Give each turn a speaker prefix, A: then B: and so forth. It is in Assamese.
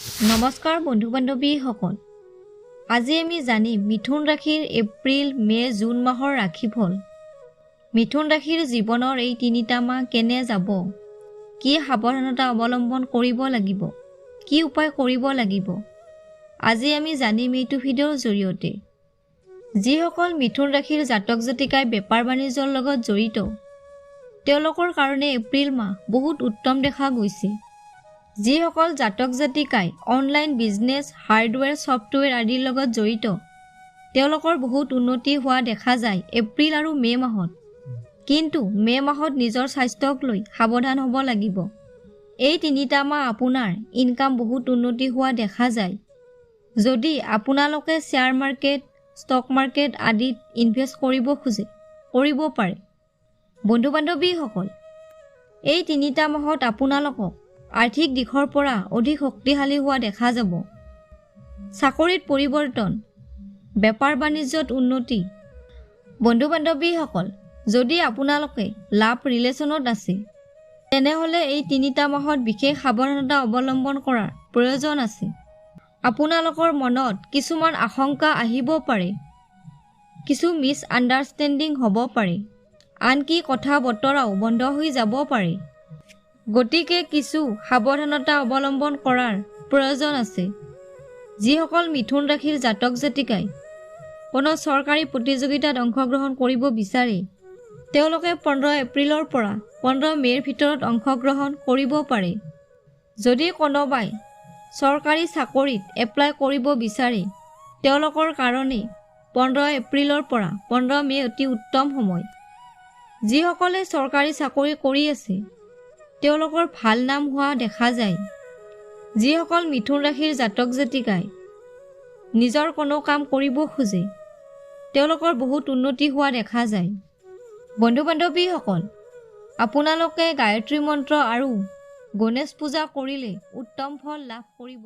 A: নমস্কাৰ বন্ধু বান্ধৱীসকল, আজি আমি জানিম মিথুন ৰাশিৰ এপ্ৰিল, মে', জুন মাহৰ ৰাশিফল। মিথুন ৰাশিৰ জীৱনৰ এই তিনিটা মাহ কেনে যাব, কি সাৱধানতা অৱলম্বন কৰিব লাগিব, কি উপায় কৰিব লাগিব, আজি আমি জানিম এইটো ভিডিঅ'ৰ জৰিয়তে। যিসকল মিথুন ৰাশিৰ জাতক জাতিকাই বেপাৰ বাণিজ্যৰ লগত জড়িত, তেওঁলোকৰ কাৰণে এপ্ৰিল মাহ বহুত উত্তম দেখা গৈছে। যিসকল জাতক জাতিকাই অনলাইন বিজনেছ, হাৰ্ডৱেৰ, ছফ্টৱেৰ আদিৰ লগত জড়িত, তেওঁলোকৰ বহুত উন্নতি হোৱা দেখা যায় এপ্ৰিল আৰু মে' মাহত। কিন্তু মে' মাহত নিজৰ স্বাস্থ্যক লৈ সাৱধান হ'ব লাগিব। এই তিনিটা মাহ আপোনাৰ ইনকাম বহুত উন্নতি হোৱা দেখা যায়। যদি আপোনালোকে শ্বেয়াৰ মাৰ্কেট, ষ্টক মাৰ্কেট আদিত ইনভেষ্ট কৰিব খোজে, কৰিব পাৰে। বন্ধু বান্ধৱীসকল, এই তিনিটা মাহত আপোনালোকক আৰ্থিক দিশৰ পৰা অধিক শক্তিশালী হোৱা দেখা যাব। চাকৰিত পৰিৱৰ্তন, বেপাৰ বাণিজ্যত উন্নতি। বন্ধু বান্ধৱীসকল, যদি আপোনালোকে লাভ ৰিলেশ্যনত আছে, তেনেহ'লে এই তিনিটা মাহত বিশেষ সাৱধানতা অৱলম্বন কৰাৰ প্ৰয়োজন আছে। আপোনালোকৰ মনত কিছুমান আশংকা আহিব পাৰে, কিছু মিছ আণ্ডাৰষ্টেণ্ডিং হ'ব পাৰে, আনকি কথা বতৰাও বন্ধ হৈ যাব পাৰে। গতিকে কিছু সাৱধানতা অৱলম্বন কৰাৰ প্ৰয়োজন আছে। যিসকল মিথুন ৰাশিৰ জাতক জাতিকাই কোনো চৰকাৰী প্ৰতিযোগিতাত অংশগ্ৰহণ কৰিব বিচাৰে, তেওঁলোকে 15 এপ্ৰিলৰ পৰা 15 মে'ৰ ভিতৰত অংশগ্ৰহণ কৰিব পাৰে। যদি কোনোবাই চৰকাৰী চাকৰিত এপ্লাই কৰিব বিচাৰে, তেওঁলোকৰ কাৰণে 15 এপ্ৰিলৰ পৰা 15 মে' অতি উত্তম সময়। যিসকলে চৰকাৰী চাকৰি কৰি আছে, তেওঁলোকৰ ভাল নাম হোৱা দেখা যায়। যিসকল মিথুন ৰাশিৰ জাতক জাতিকাই নিজৰ কোনো কাম কৰিব খোজে, তেওঁলোকৰ বহুত উন্নতি হোৱা দেখা যায়। বন্ধু বান্ধৱীসকল, আপোনালোকে গায়ত্ৰী মন্ত্ৰ আৰু গণেশ পূজা কৰিলে উত্তম ফল লাভ কৰিব।